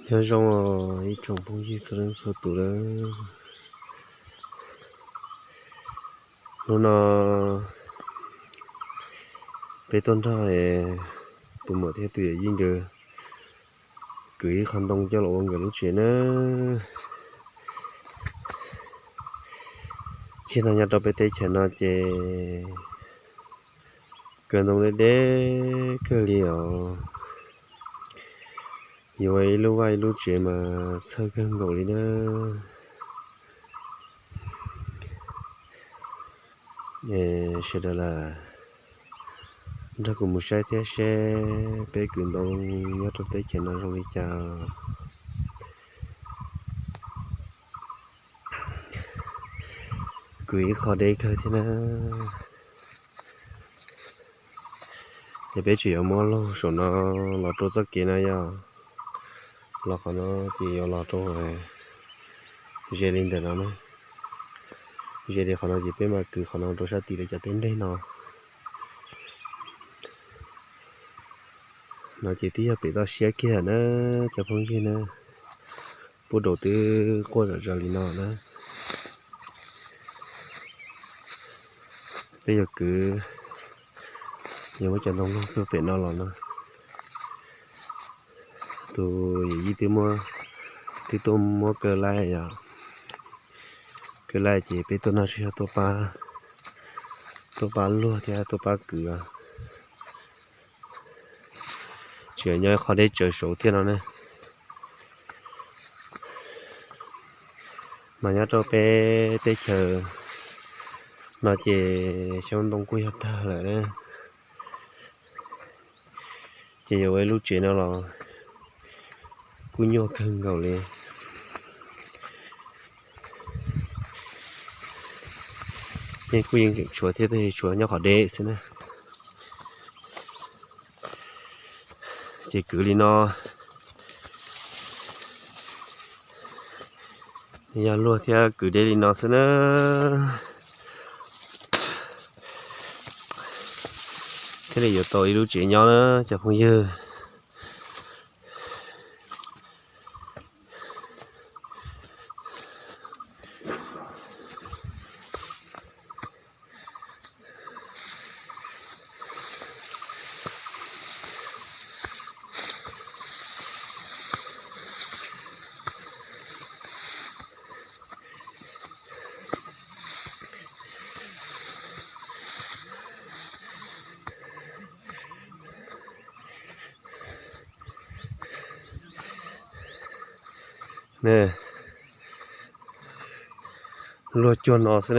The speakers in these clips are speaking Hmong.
Nyob zoo os ib tsoom phooj ywg txhua leej txhua tus lawm. Hnub no peb tuaj nrog tus muam thiab tus yawm yij nkawd kwv ib qho ntoo coj los ua nkawd lub tsev na. Tsis no nyob rau peb teb chaws no ces kaw ntoo deb deb kawg li os. Yuav ib lub vaj ib lub tsev mas txhawj kawg nkaus li na. Sawv daws lawm, nrog kuv mus saib thiab seb peb kwv ntoo nyob rau teb chaws no zoo li cas. Kwv ib qho deb kawg thiab na. Ces peb tseem yuav muab laug saum no los rau txoj kev no yog los qhov no ces yuav los rau ze li ntawm no na. Ze li qhov no ces peb mam kwv qhov no rau sab tim lawv cov teb nplej no. No ces twb yog pem toj siab kiag na cov phooj ywg na. Pub rau twb quaj zom zaws li no na. Peb yuav kwv, yuav muab cov ntoo laug tuaj pem no los no. Tus yawm yij twb muab, twb tuaj muab kaw laij yom. Kaw laij ces peb tuaj no tsuas yog tuaj pab, tuaj pab luag thiab tuaj pab kwv os. Tseem nyob qhov deb tsawv saud thiab no na. Mas nyob rau peb teb chaws no ces xyoob ntoo kuj yog tag lawm na. Ces yuav ua ib lub tsev no los kuj nyuaj kawg nkaus li. Yeej kuj yeej tseem tshuav thiab, tab sis tshuav nyob qhov deb xwb na. Ces kwv li no, yog luag thiab kwv deb li no xwb na. Thiaj li yuav tau ib lub tsev nyob na cov phooj ywg. Luag cuag no xwb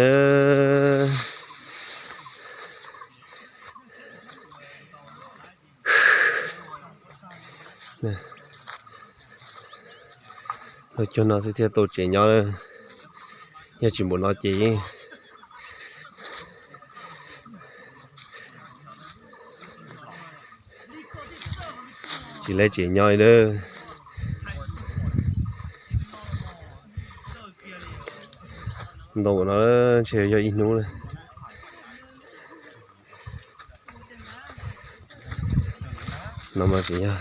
na. Luag cuag no xwb thiaj tau tsev nyob. Yog tsis npaum no ces yeej tsis lab tsev nyob li lawm. Ntau no ntshe yog ib hnub lawm. No mas tseem yog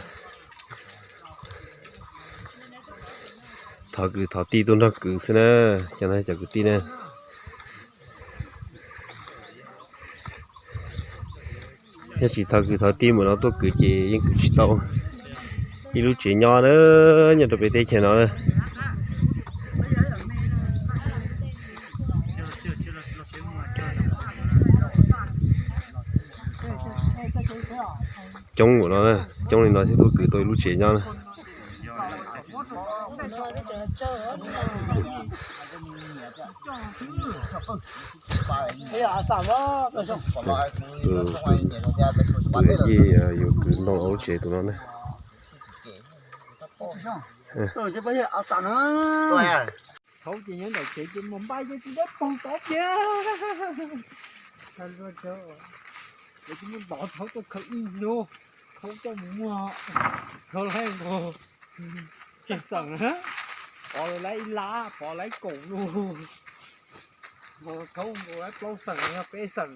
thov kwv thov tij tuaj nrog kwv xwb na, cov no cov kwv tij na. Yog tsis thov kwv thov tij mus no tuaj kwv ces yeej kwv tsis tau ib lub tsev nyob na, nyob rau peb teb chaws no na. Coob ua luaj, coob li no thiaj tuaj kwv tau ib lub tsev nyob na. Tus, tus yawm yij yuav kwv ntoo lub tsev tus no na. Thaum ces nyob ntawm tsev ces mus npai ces tsis dab poog tod kiag. Tsis muaj ntov thaub tuaj khaws ib hnub, thaub coj mus muag, thaub laib nkaus tsawg xeem na, pov lawv laib ib lab, pov laib kaum lus, thaub nkaus laib plaub xeem, yog peb xeem.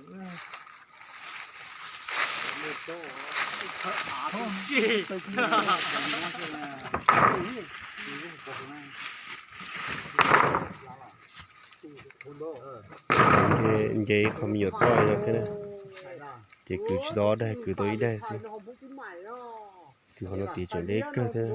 Nce ib qho me nyuam toj no thiab, ces kwv tsis tau ob daig, kwv tau ib daig xwb. Tus qhov no tiv tseem deb kawg thiab.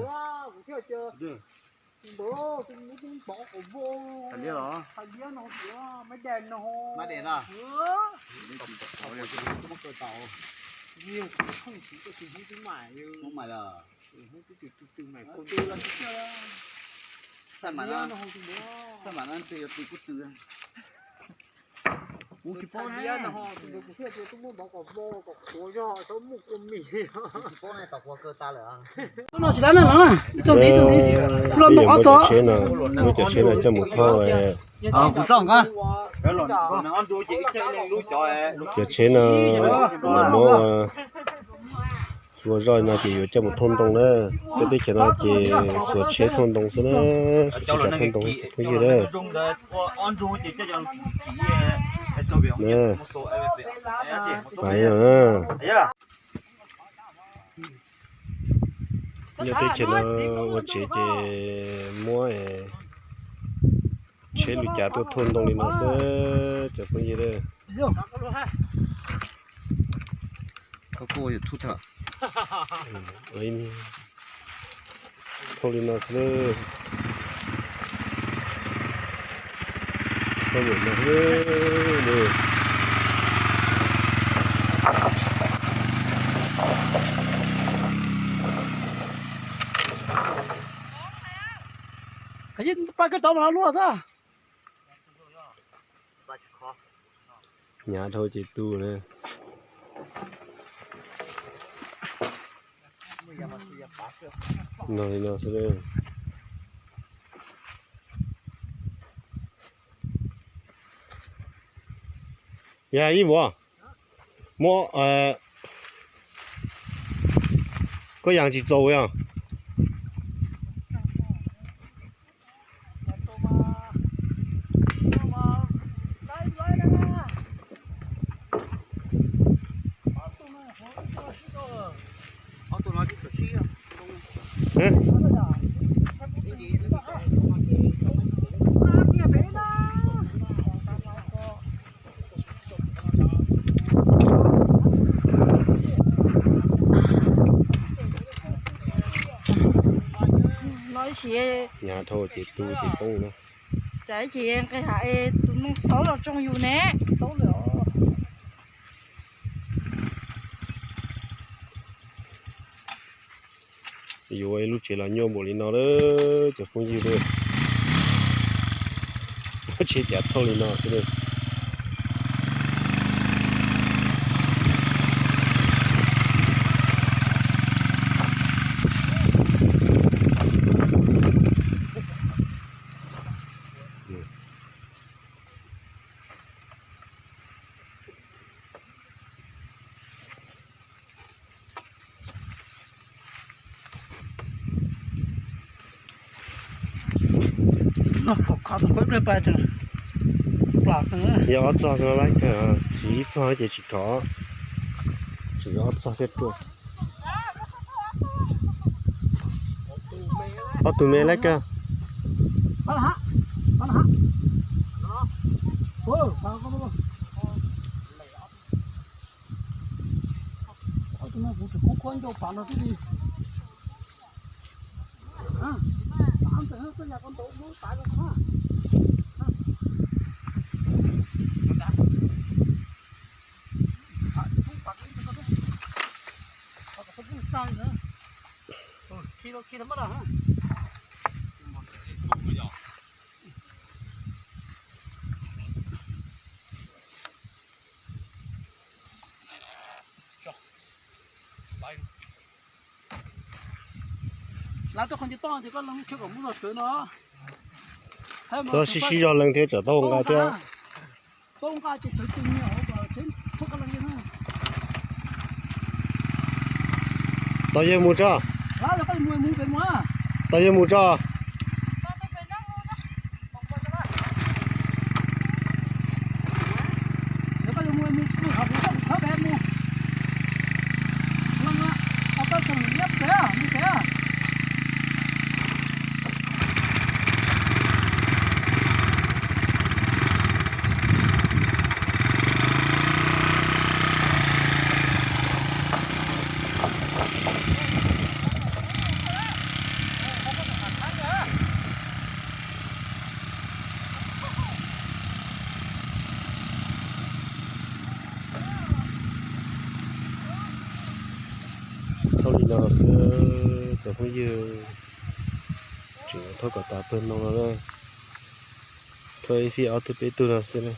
Lub no tsis dab neeg no na, ib tug ntxiv ib tug ntxiv. Lub no ob tog. Muab cov tsheb no coj mus thauj. Cov tsheb no muab ua zoj no ces yuav coj mus thauj ntoo na. Peb teb chaws no ces xuas tsheb thauj ntoo xwb na, xuas tsheb thauj ntoo phooj ywg na. Nyob teb chaws no ua tsev ces muab tsheb lwm cav tuaj thauj ntoo li no xwb cov phooj ywg. Thauj li no xwb. Pab koj tov mas luaj xwb. Hnyav dhau ces tu na. No li no xwb. Yog ib vuag muab koj yas tsis txaus yog. Hnyav dhau ces tu ces poob na. Tsam ib chim nqis hav es tus noog xauv los tsoo yus ne. Xauv lawm os. Yuav ua ib lub tsev los nyuaj npaum li no lawm cov phooj ywg. Lub tsev cav thauj li no xwb. Yog ob txog no laib kawg, tsis ib txog ces tsis khov, tseem yog ob txog thiaj ruaj. Ob tug me laib kawg. Lawv tuaj qhov ncig toj ces koj lees khiav kom muab zog tsawv no. Txhob sib sib zog lees thiab tsam tau nqa thiab. Tos yawg mus tso. Tos yawg mus tso. Phooj ywg, tseem thauj kom tas pawg ntoo no na, thauj ib fij ob tug peb tug no xwb na.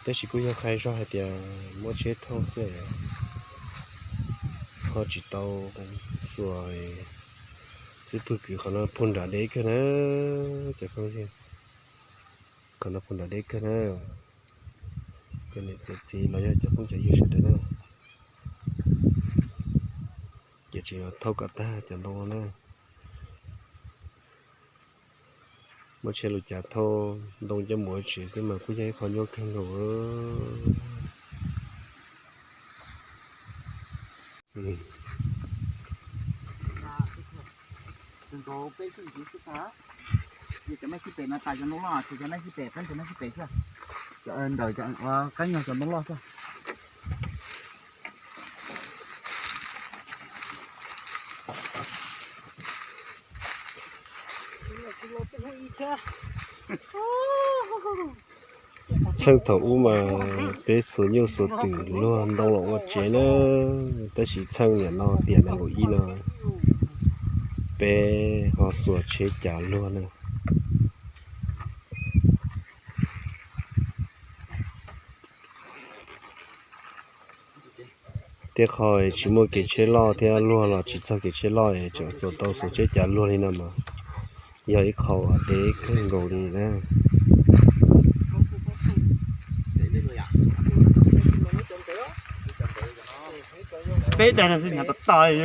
Tab sis kuj yog qhia zog hais tias muab tsheb thauj xwb, ho tsis tau xuas xwb. Pwg kwv qhov no pug nram deb kawg na, cov phooj ywg, qhov no pug nram deb kawg na. Cov niam cov txiv los yog cov phooj cov ywg sawv daws na, ces tseem thauj kom tag cov ntoo na. Muab tsheb lus cas thauj ntoo coj mus ua tsev xwb mas kuj yog ib qho nyuaj kawg nkaus. Txheej thaum ub mas peb xuas nyuj xuas twm luag ntoo los ua tsev na, tab sis txheej niam no tiam nees nkaum ib no peb ho xuas tsheb cav luag na. Tej qho tsis muaj kev tsheb loj thiab luag los tsis txog kev tsheb loj es tseem xuas tau xuas tsheb cav luag li no mas yog ib qho uas deb kawg nkaus li na. Peb daim no xwb hnyav tas tas li,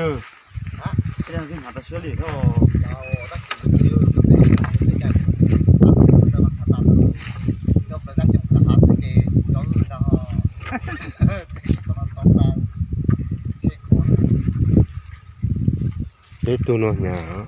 peb daim no xwb hnyav tas siab li. Peb tug no hnyav.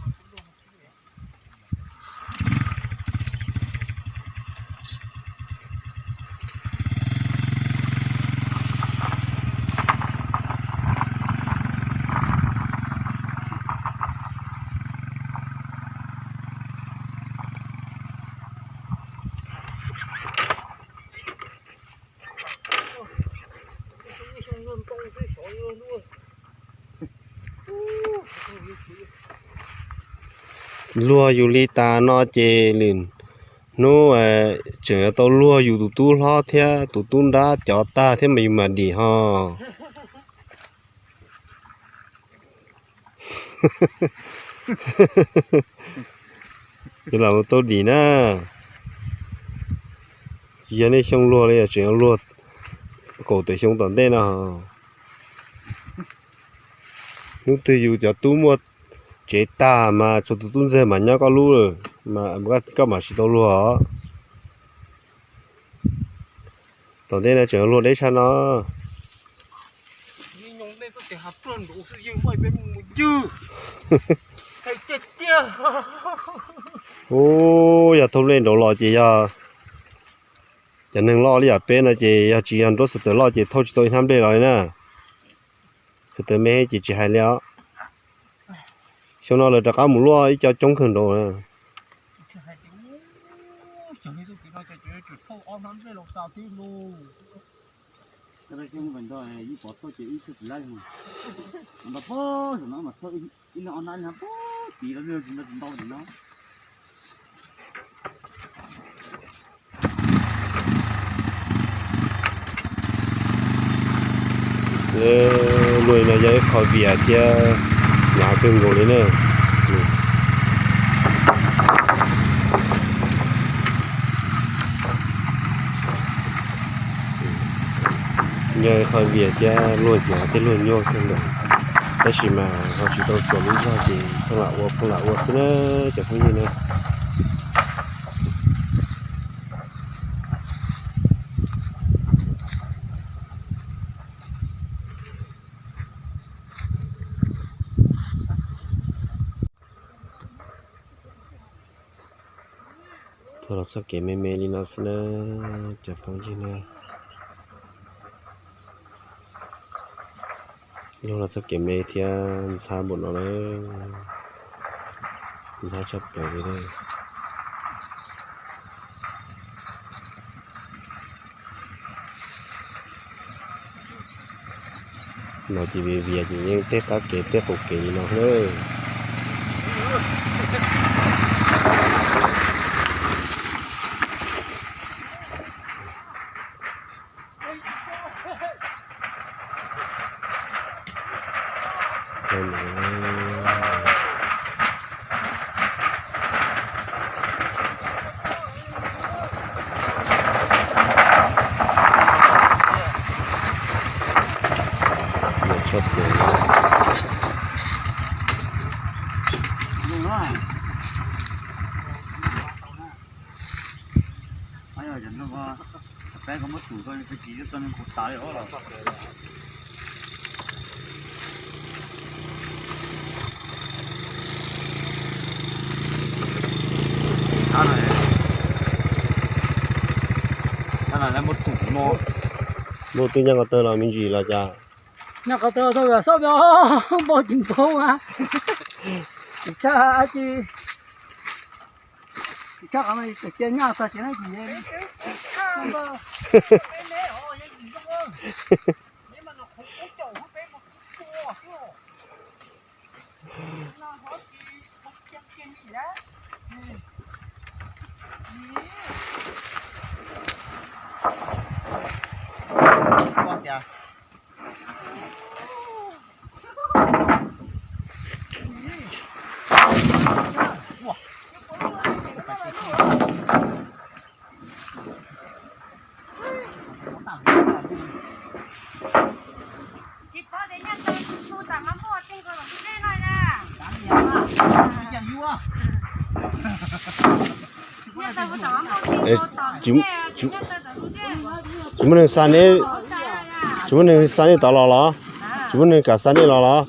Luag yus li tas no ces lwm hnub tseem yuav tau luag yus tus tub hlob thiab tus tub nrab cov tag thiab mas yus mam dim ho. Yus lam mus tau dim na. Tsis yog nej xyoo luag li, tseem yuav luag kaum tawm xyoo tom ntej no. Hnub twg yus cov tub muaj tsev tag mas tsuas tus tub ntxawg mas nyob koj lub, koj mam tsis tau luag os. Tom ntej no tseem luag deb tshaj no. Ub, yog thauj nplej nraud los ces yog cov neeg loj li yam peb no ces yog tsis yog nruab xav tawm loj ces thauj tsis tau ib hnab nplej los li na. Xav tawm me ces tsis hais li os. Xyoo no lawv rov qab mus luaj ib co coob kawg nraud. Luaj li no yog ib qho vias thiab hnyav kawg nkaus li na. Yog ib qho vias thiab luag hnyav thiab luag nyuaj kawg nkaus, tab sis mas ho tsis tau xuas lub zog ces pheej lam ua pheej lam ua xwb na cov phooj ywg na. Tuaj los txoj kev me me li no xwb na cov phooj ywg na. Luag los txoj kev me thiab ntxhab npaum no na, ntxhab tshaj plaws li na. No ces vias vias ces yeej tej qab kev tej qaum kev li no lawm. Muaj tub nyab ko taw los me ntsis los cas? Nyab ko taw tau sob npau tsis npau a. Tsis tshaj tsis tshaj qhov no cia nyab tag tsis na. Tsis muaj neeg xa nej, tsis muaj neeg xa nej tod los los? Tsis muaj neeg kam xa nej los los?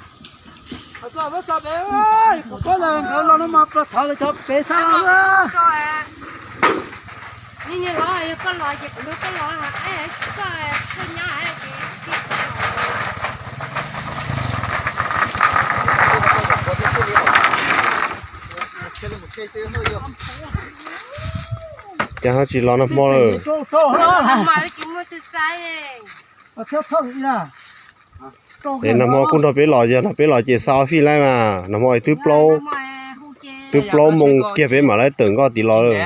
Cas ho tsis los nag hmo lawm? Es nag hmo kuj nrog peb los, yog nrog peb los ces xa ob fij laib mas, nag hmo twb plaub, twb plaub moo kiag peb mam li tawm nkoj tim los lawm.